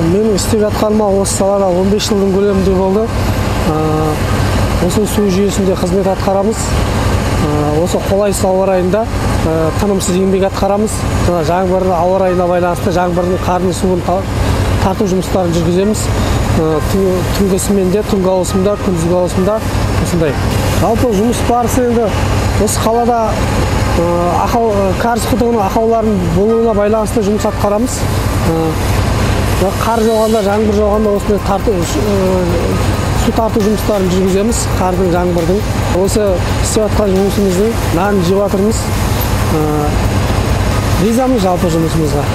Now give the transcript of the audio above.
Менің істеп жатқаныма осы салада 15 жылдың көлемінде болды. Осы су жүйесінде қызмет атқарамыз. Осы қолайсыз ауа райында тынымсыз еңбек атқарамыз. Жаңа жаңбыр ауа райына байланысты жаңбырдың, қардың суын тарту жұмыстарын жүргіземіз. Түнгісімен де, түнгі ауысымда, күндізгі ауысымда осындай. Жалпы жұмыс барысы енді осы қалада ақау, кәріз құдығының ақауларының болуына байланысты жұмыс атқарамыз. Қар жауғанда, жаңбыр жауғанда осындай тарту, су тарту жұмыстарын жүргіземіз, қардың, жаңбырдың. Осы істеп жатқан жұмысымыздың нанын жеп жатырмыз. Ризамыз жалпы жұмысымызға.